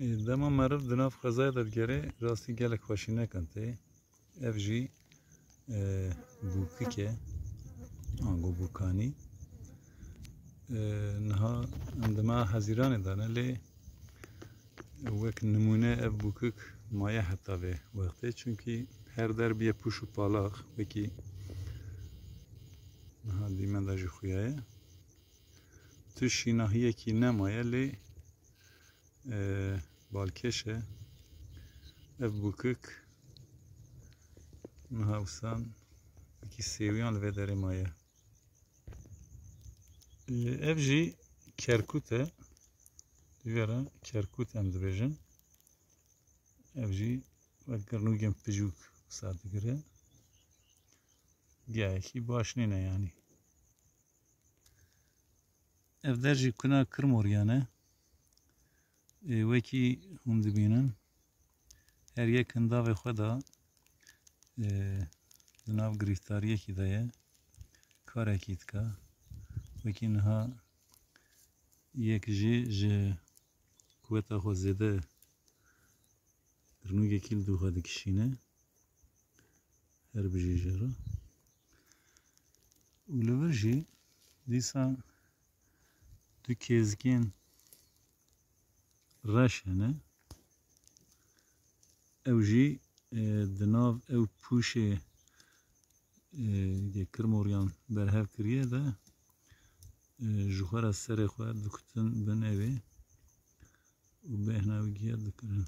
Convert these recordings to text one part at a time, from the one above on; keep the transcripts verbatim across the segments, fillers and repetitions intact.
Ê, dema meriv di nav xwezayê de digere, rastî gelek xweşînekan tê. Ev jî, e, bûkik e, ango bûkanî. E, niha em di meha Hezîranê de ne, lê wek nimûne ev bûkik maye heta vê wextê, çunkî her der bûye pûş û palax, wekî niha dîmenda jî xuya ye. Tu şînahiyekî nemaye, lê, e, balkêş e. Ev bûkik niha wisa wekî sêwiyan li vê derê maye. Ev jî kerkût e. Duyara kerkût em dibêjin. Ev jî wek girnûgên pijûk wisa digire. Giyayekî baş nîne yanî. Ev der jî kuna Kirmoriyan e. Ê, wekî hûn dibînin, her yek hindavê xwe de, ê, di nav girîftariyekî de ye, karekî dike. Wekî niha yek jî ji quweta xwe zêde girnûgekî li dû xwe dikişîne. Her bijî jê re. Û li vir jî dîsa du kêzikên reş hene. Ew jî, e, di nav ew pûşê, e, yê Kirmoriyan berhev kiriye de, e, ji xwe re serê xwe dikutin bin evê û bêhna wî giya dikirin.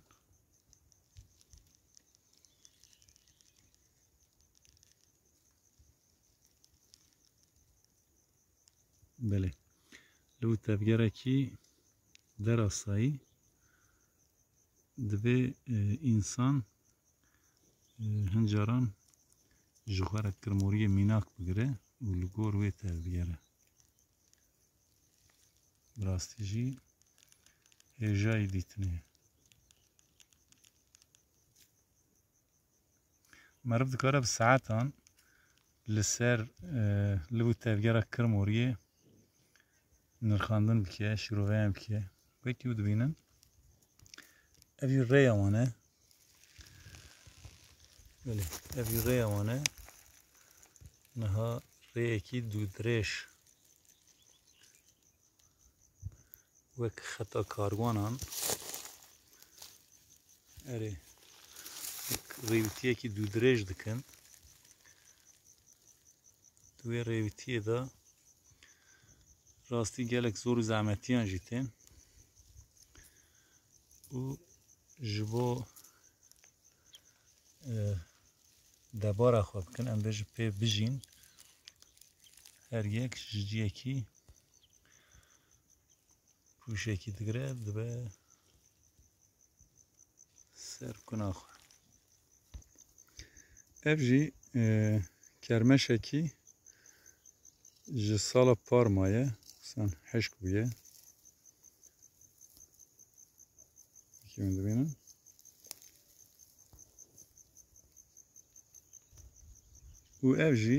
Belê. Li tevgerekî derasayî divê, e, însan, e, hin caran ji xwe re kirmoriyê mînak bigire û li gor wê tevbigere. Bi rastî jî hêjayî dîtinê ye. Meriv dikare bi saetan li ser, e, liv û tevgera Kirmoriyê nirxandin bike, şîroveyan bike. Wekî ew dibînin. Ev jî rêya wan e. Belê, ev jî rêya wan e. Niha rêyekî dûdirêj. Wek xeta karwanan, erê, wek rêwîtiyekî dûdirêj dikin. Di wê rêwîtiyê de rastî gelek zor û zehmetiyan jî tên. Û ji bo, e, debara xwe bikin, em bêjin pê bijîn, her yek ji cihekî pûşekî digire, dibe ser kuna xwe. Ev jî, e, kermeşekî ji sala par maye, wisa hişk bûye. Wekî hûn dibînin. Û ev jî,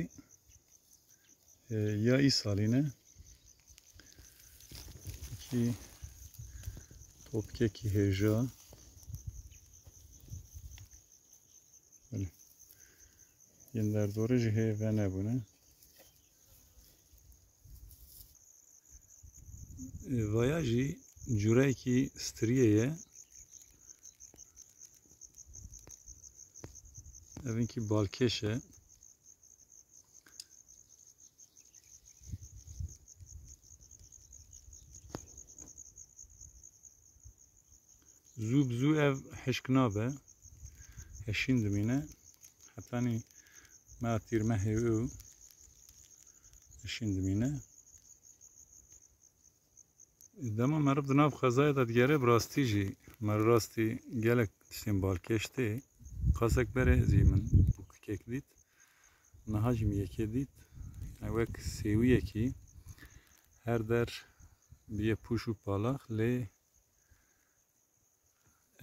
e, ya îsalî ne. Wekî topikekî hêja. Belê. Yên derdorê jî hê venebûne. Vaya jî cûreyekî striyê ye. Ev inkî balkêş e. Zû bi zû ev hişk nabe, hişîn dimîne. Hetanî meha tîrmehê û hişîn dimîne. Dema meriv di nav xwezayê de digere, bi rastî jî meriv rastî gelek tiştên balkêş tê. Qasek berê zî min bûkikek dît. Niha jî min yekê dît. Yani wek sêwiyekî her der bûye pûş û palax, lê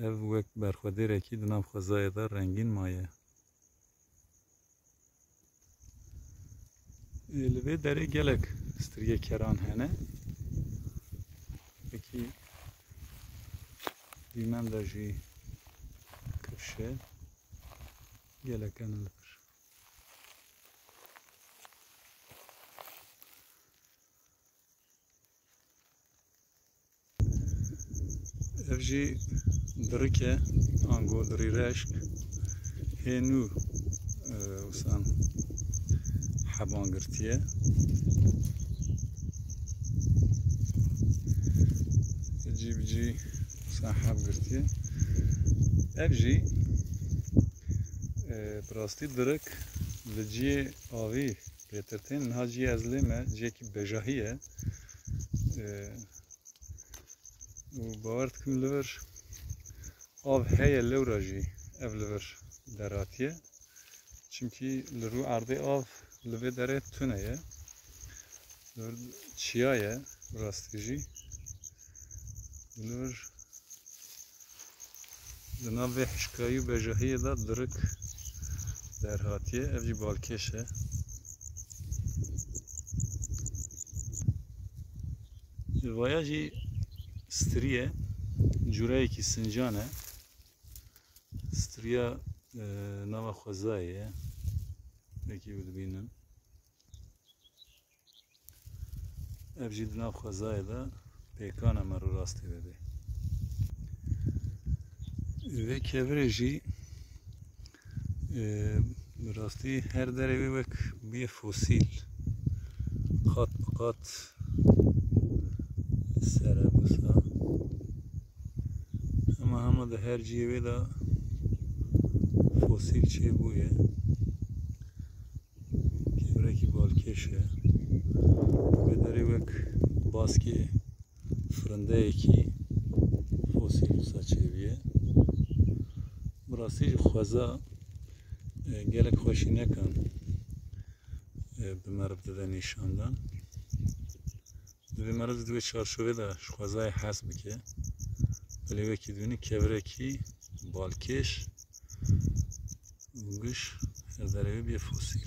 ev wek berxwedêrekî di nav xwezayê de rengîn maye. Ê, li vê derê gelek striyê keran hene. Wekî Dîmen de jî kifş e. Gelek hene li vir. Ev jî dirik e, ango dirî reşk. Hê nû, e, wisa heban girtiye. Cî bi cî wisa heb girtiye. Ev jî, e, bi rastî dirik li cihê avî pêtir tên. Niha cihê ez lê me, cihekî bejahî ye. E, û bawer dikim li vir av heye, lewra jî ev li vir derhatiye. Çimkî li rû erdê av li vê derê tune ye. Li vir çiya ye, bi rastî jî. Li vir di nav vê hişkayî û bejahiyê de dirik derhatiye. Ev jî balkêş e. Vaya jî strî ye, cûreyekî sincan e. Striya, e, nava xwezayê ye. Wekî ew dibînin. Ev jî di nav xwezayê de pêkan e, me rû rastî bibê. Vê kevirê jî, e, bi rastî her derê wê wek bûye fosîl. Qat bi qat ser e wisa. Hema hema di her cihê wê de fosîl çêbûye. Kevirekî balkêş e. Vê derê wek baskê firindeyekî fosîl wisa çêbûye. Bi rastî jî xweza, e, gelek xweşî nekan, e, bi meriv dide nîşandan. Divê meriv di wê çarşovê de ji xwezayê hez bike. Belê wekî dibînî kevirekî balkêş û giş her derê wê bê fosîl.